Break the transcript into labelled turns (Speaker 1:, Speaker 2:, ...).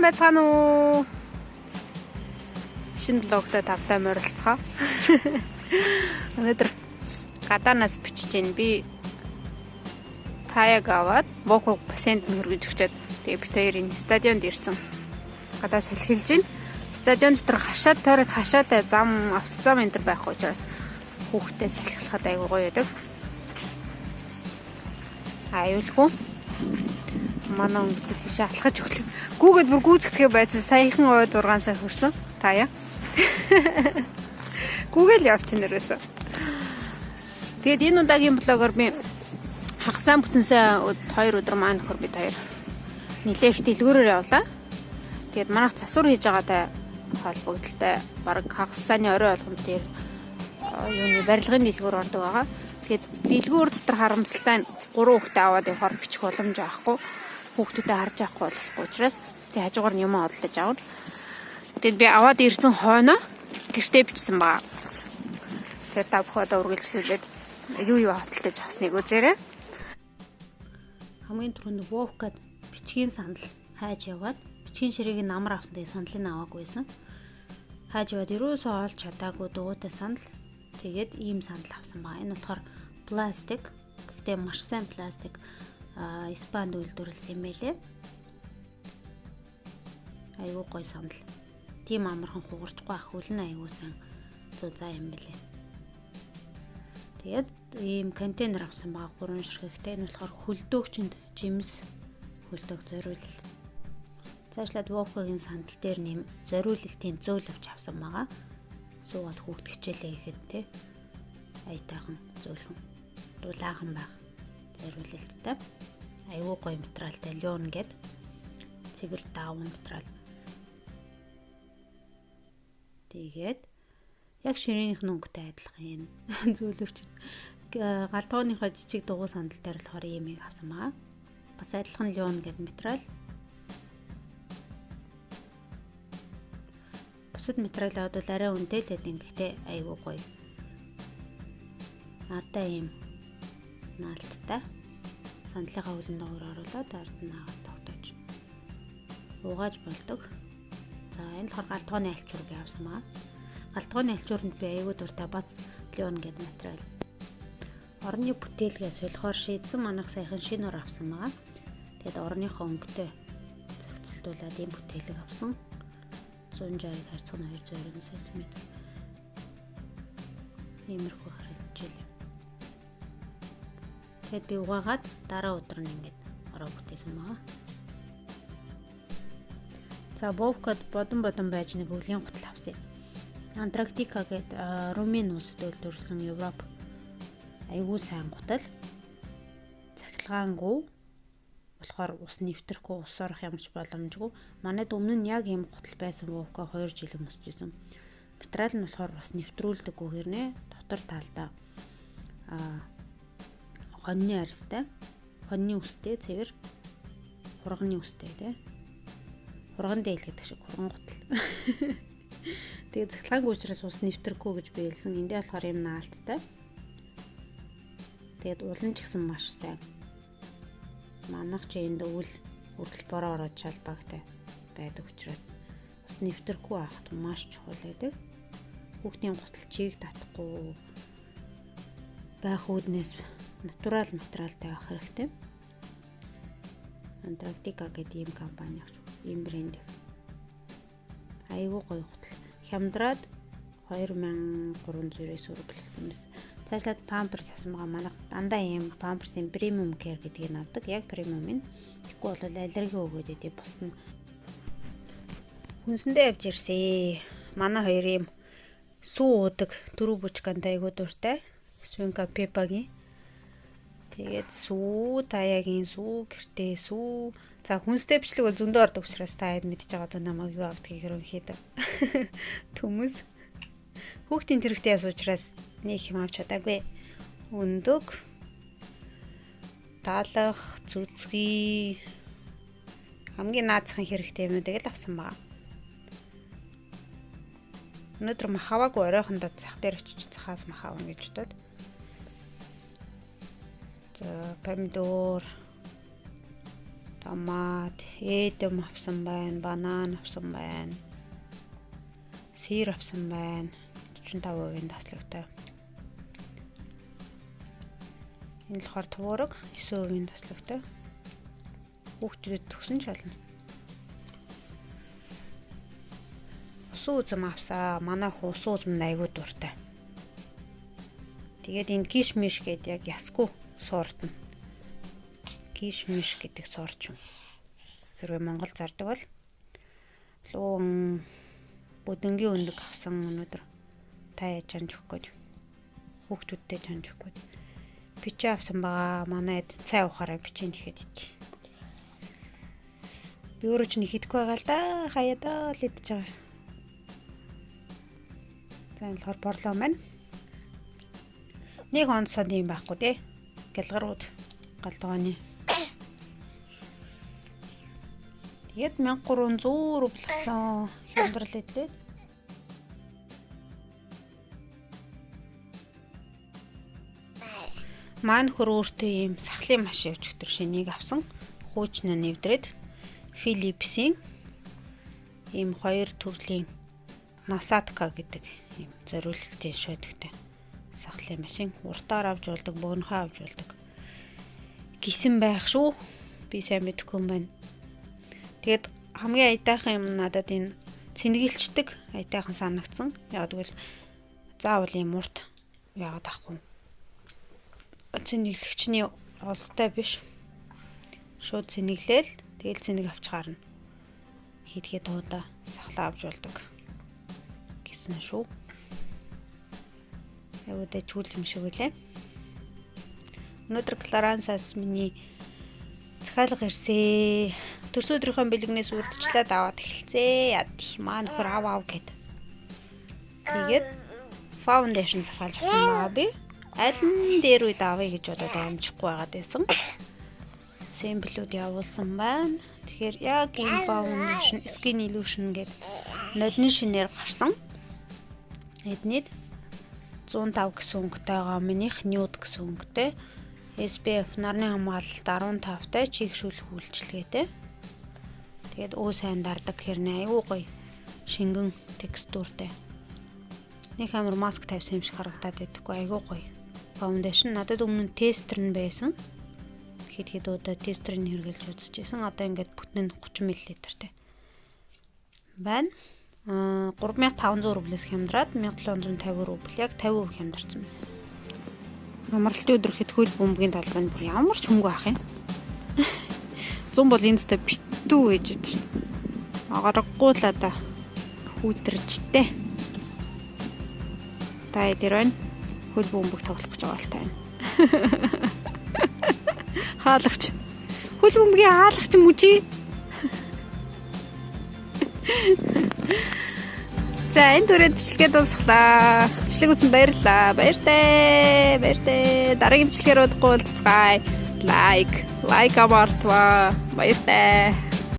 Speaker 1: Сайхан байцгаана уу? Шинэ блогтой тавтай морилцгоо. Өнөөдөр гадаанаас бичиж байна. Би таяг аваад Воку бассейнд нь хөргөж өгчөөд тэгээ бид хоёр энэ стадионд ирсэн. Гадаа салхилж байна. Стадион дотор хашаад тойроод хашаатай зам, автозам энэ төр байхгүй учраас хүүхдээ салхилахад айгуу гоё байдаг. Аюулгүй. Манай өнгөсөд тийш алхаж өглөө. Гүүгээд бүр гүйцэтгэе байцсан. Саяхан ой 6 сар хүрсэн. Таяа. Гүүгээл явчих нэрээсээ. Тэгээд энэ удаагийн блогоор би хагасаа бүтэнсээ 2 өдөр маань нөхөр бид хоёр нилээх дэлгүүрээр явлаа. Тэгээд манайх засвар хийж байгаатай холбогдолтой баг хагас сайнны орой болгон дээр юуны барилгын дэлгүүр ордог байгаа. Тэгээд дэлгүүр дотор харамсалтай нь 3 хүүхдээ аваад явахаар бичих боломж байхгүй. Хүүхдүүдэд харж авахгүй болохгүй учраас тэг хажуугаар нь юм олдож авна. Тэгээд би аваад ирсэн хойноо гэртээ бичсэн баа. Тэгэхээр та бүхэн одоо үргэлжлүүлээд юу юу худалдаж авсныг үзээрэй. Хамгийн түрүүнд Вовкад бичгийн сандал хайж яваад бичгийн ширээг нь амар авсан, тэгээ сандлыг аваагүй байсан. Хайж яваад ерөөсөө олж чадаагүй дугуйтай сандал. Тэгээд ийм сандал авсан баа. Энэ болохоор пластик. Гэхдээ маш сайн пластик. Испанд үйлдвэрлэсэн юм байлээ. Айгуу гоё сандал. Тийм амархан хугарчгүй, ах хөл нь айгуу сайн зузаан юм бэлээ. Тэгээд ийм контейнер авсан байгаа, 3 ширхэгтэй. Энэ болохоор хөлдөөгчөнд жимс хөлдөөх зориулалт. Цаашлаад Вовкагийн сандал дээр нэм зориулалтын зөөл авч авсан байгаа. Суугаад хүүхд хичээлээ ихэд те аятайхан зөөлхөн дулаахан байх зориулалттай. Айгуу гоё материалтай, лён гээд цэвэр даавн материал. Тэгээд яг ширээнийх нь өнгөтэй адилхан юм зөөлөвч. Галтгооныхоо жижиг дугуй сандал дээр болохоор ийм их авсан байгаа. Бас адилхан лён гээд материал. Бусад материалууд бол арай үнэтэй л байдаг. Гэхдээ айгуу гоё. Ардаа ийм наалттай. Сандлынхаа хөлөнд өөр оруулаад ард нь агаад тогтоож угааж болдог. За, энэ болохоор галтгооны альчуур би авсан байгаа. Галтгооны альчууранд би аягүй дуртай, бас леон гэдэг материал. Орны бүтээлгээ солихоор шийдсэн, манайх саяхан шинэ ор авсан байгаа. Тэгээд орныхоо өнгөтэй зохицолдуулаад ийм бүтээлэг авсан. 160 харьцах нь 220 см. Иймэрхүү харагдчихлээ. Тэгээд би угаагаад дараа өдөр нь ингээд ороо бүтээсэн байгаа. За, Вовкад бодон бодон байж нэг өвлийн гутал авсан юм. Антарктика гээд Румын улсад үйлдвэрлэсэн Европ айгүй сайн гутал. Цахилгаангүй болохоор ус нэвтрэхгүй, ус орох ямарч боломжгүй. Манайд өмнө нь яг ийм гутал байсан, Вовка 2 жил өмсөж исэн. Материал нь болохоор бас нэвтрүүлдэггүй хэрнээ дотор талдаа хоньны арьстай, хоньны үстэй, цэвэр хурганы үстэй тий. Хурган дээл гэдэг шиг хурган гутал. Тэгээ цахилгаангүй учраас ус нэвтрэхгүй гэж би хэлсэн. Эндээ болохоор юм наалттай. Тэгээд улан ч гэсэн маш сайн. Манайх ч энд өвөл хүртэл бороо ороод шалбаагтай байдаг учраас ус нэвтрэхгүй байхад маш чухал байдаг. Хүүхдийн гутал чийг татахгүй байх үүднээс натурал материалтай байх хэрэгтэй. Антарктика гэдэг ийм компани авч, ийм брэнд. Айгуу гоё гутал. Хямдраад 2309 рубль болсон байсан. Цаашлаад памперс авсан байгаа. Манайх дандаа ийм памперсын премиум care гэдгийг авдаг. Яг премиум нь. Тэгэхгүй бол аллерги өгөөд идэв бусд нь. Хүнсэндээ явж ирсэн. Манай хоёр ийм сүү уудаг дөрөв бучканд айгуу дуртай. Свинка Пеппагийн. Тэгээд сүү, таягийн сүү, гэртээ сүү. За, хүнстэй бичлэг бол зөндөө ордог учраас та хэд мэдж байгаа дөө намайг юу авдгийг ерөнхийдөө. Төмөс. Хүүхдийн тэрэгтэй яс учраас нэг юм авч чадаагүй. Өндөг, таалах, зүцгий, хамгийн наацхан хэрэгтэй юмнуудыг л авсан байгаа. Өнөөдөр мах аваагүй, оройхондоо зах дээр очиж захаас мах авна гэж бодоод. За, помидор. Томат, эдэм авсан байна, банан авсан байна. Сир авсан байна. 45% таслагтай. Энэ болохоор творог 9% таслагтай. Хүүхдүүдэд төгсөн шална. Усан үзэм авсаа. Манай хүү усан үзэм айгүй дуртай. Тэгээд энэ кишмиш гээд яг ясгүй сорт нь. Кишмиш гэдэг сорт юм. Хэрвээ Монгол зардаг бол луун бүдэнгийн өндөг авсан өнөөдөр та чанж өгөх гээд хүүхдүүдтэй чанж өгөх гээд бичээ авсан байгаа. Манай эд цай уухаараа бичээ нэхэд ич. Би өөрөө ч нэхэдгүй байгаа л да. Хаяадаа л идэж байгаа. За энэ болохоор борлоо маань. Нэг онцод юм байхгүй те. Гэлгарууд галдгооны. Тэгээд 1300 рубль авсан. Хямдрал идлээ. Маань хөр өөртөө ийм сахлын машин өчигдөр шинийг авсан. Хуучнаа нэвдрээд Philips-ийн ийм хоёр төрлийн Насатка гэдэг ийм зориулалтын шойдогтой сахлын машин уртаар авч болдог, богинохоо авч болдог гисэн байх шүү. Би сайн мэдэхгүй юм байна. Тэгээд хамгийн аятайхан юм надад энэ цэнгэлчдэг аятайхан санагдсан. Яг тэгвэл заавал ийм урт яагаад авахгүй. Цэнгэлэгчний олстой биш. Шууд цэнгэлээл тэгэл цэнийг авч гарна. Хийдгээ туудаа сахлаа авч болдог гэсэн шүү. Айгуу чүүл юм шиг үлээ. Өнөөдөр Кларансаас миний захиалга ирсээ. Төрсөн өдрийнхөө бэлгнээс үрдчлээд аваад эхэлцээ. Яа маа нөхөр ав ав гэд. Тэгээд foundation захиалж авсан байгаа би. Аль нь дээр үед авъя гэж бодоод амжихгүй байгаад байсан. Сэмплүүд явуулсан байна. Тэгэхээр яг энэ foundation skin illusion гэдэг нодны шинээр гарсан. Эднийд 105 гэсэн өнгөтэй байгаа. Минийх nude гэсэн өнгөтэй. SPF нарны хамгаалалт 15-тай чийгшүүлэх үйлчилгээтэй. Тэгээд өө сайн дардаг хэрнээ айгүй гоё шингэн текстуртэй. Нэг амар маск тавьсан юм шиг харагдаад байдаггүй айгүй гоё. Foundation надад өмнө тестер нь байсан. Хэд хэд удаа тестерийг хэрэглэж үзчихсэн. Одоо ингээд бүтэн нь 30 мл-тэй байна. 3500 рублээс хямдраад 1750 рубль яг 50% хямдарсан байсан. Амралтын өдөр хэд хөл бөмбөгийн талбайд бүр ямар ч хөнгө ах юм. 100 бол энэ зүйтэй битүү гэж ядаж шин. Агарахгүй л одоо хүүтэрчтэй. Та тэр байна. Хөл бөмбөг тоглох гэж байгаа л та байна. Хаалгач. Хөл бөмбөгийн хаалгач юм уу чи? За энэ түрээд бичлэгээ дуусглаа. Бичлэг үзсэн баярлалаа. Баяртай. Баяртай. Дараагийн бичлэгээр уулзцгаая. Лайк, лайк аваартва. Баяртай.